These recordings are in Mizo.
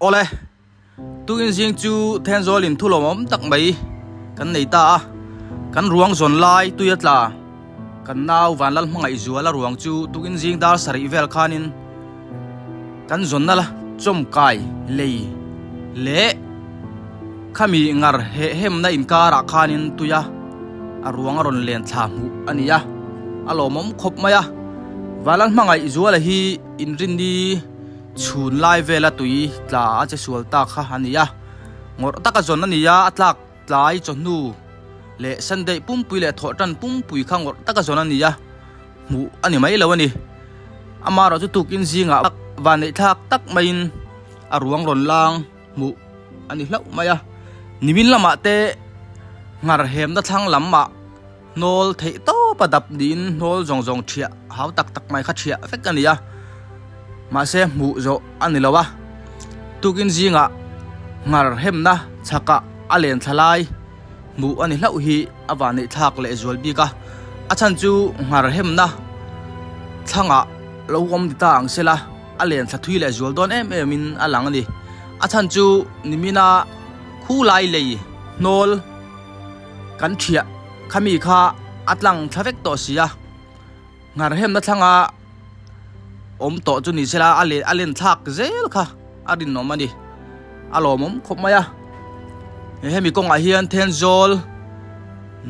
Awle, tukin zing chu Thenzawl in thu lawmawm tak mai kan nei ta a, kan ruang zawn lai tui a tla. Kan nau Vanlal hmangaih zual a ruang chu tukin zing dar sarih vel khanin kan zawnna la chawmkai lei leh khami ngar heh hemna inkarah khanin tuia a ruang a rawn len thla hmuh a ni a, a lawmawm khawp mai a. Vanlal hmangaih zuala hi inrinni. Chhun lai vela tui tla a che sual tak kha a ni a, ngawrh taka zawn a ni a, a tlak tlai chawhnu leh Sunday pumpui leh thawhtan pumpui kha ngawrh taka zawn a ni a, hmuh a ni mai lo a ni. Amaherawhchu tukin zingah vanneih thlak tak maiin a ruang rawn lang hmuh a ni hlauh mai a, nimin lamah te nghar hemna thlang lamah Hnawl theih tawp a dap niin hnawl zawng zawng thiah hau tak tak mai kha thiah vek a ni a, mahse hmuh zawh a ni lo a, tukin zingah nghar hemna chhakah a len thla lai hmuh a ni hlauh hi a vanneih thlak leh zual bik a, a chhan chu nghar hemna thlangah lo awm ti ta ang sela a len thla thui leh zual dawn em em in a lang a ni, a chhan chu nimina khu lai lei hnawl. Kan thiah khami kha a tlang thla vek tawh si a, nghar hemna thlanga awm tawh chu ni sela a a len thlak zel kha a rinawm a ni, a lawmawm khawp mai a. Hemi kawngah hian Thenzawl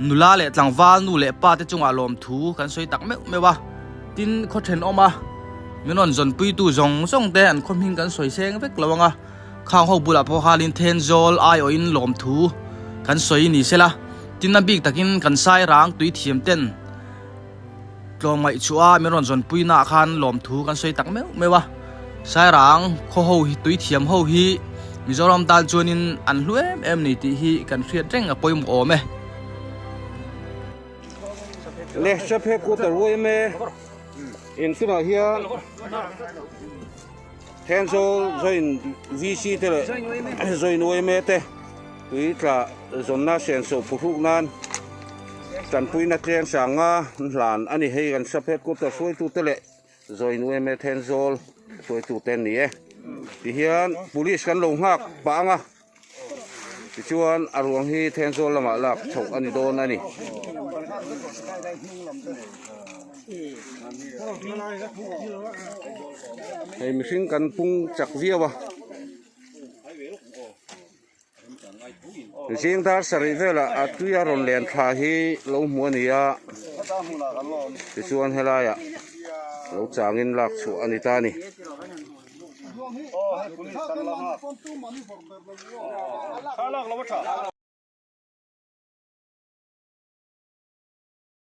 nula leh tlangval nu leh pa te chungah lawmthu kan sawi tak meuh meuh a, tin khaw thenawm a min rawn zawnpuitu zawng zawng te an khaw hming kan sawi seng vek lo ang a. Khang ho bulah pawh khanin Thenzawl aiawhin lawmthu kan sawi ni sela, tin a bik takin kan Sairang tui thiam ten tlawmngaih chhuah a min rawn zawnpui naah khan lawmthu kan sawi tak meuh meuh a. Sairang khaw ho hi tui thiam ho hi Mizoram tan chuanin an hlu em em ni tih hi kan hriat reng a pawimawh awm e. Le sap he kut a ruai em e inchungah hian. Thenzawl Join VC te leh Join yma te tui tla zawnna senso phuhruk nan tanpuina tleng sanga an hlan a ni. Hei kan sub headquarter hruaitute leh Join yma Thenzawl hruaitute an ni e. Tihian police kan lo nghak pah ang a, tichuan a ruang hi Thenzawl lamah lak chhoh a ni dawn a ni. Hei mihring kan pung chak viau a zing dar sarih velah a tui a rawn len thla hi lo hmu a ni a tichuan helaiah lo changin lak chhuah a ni ta a ni.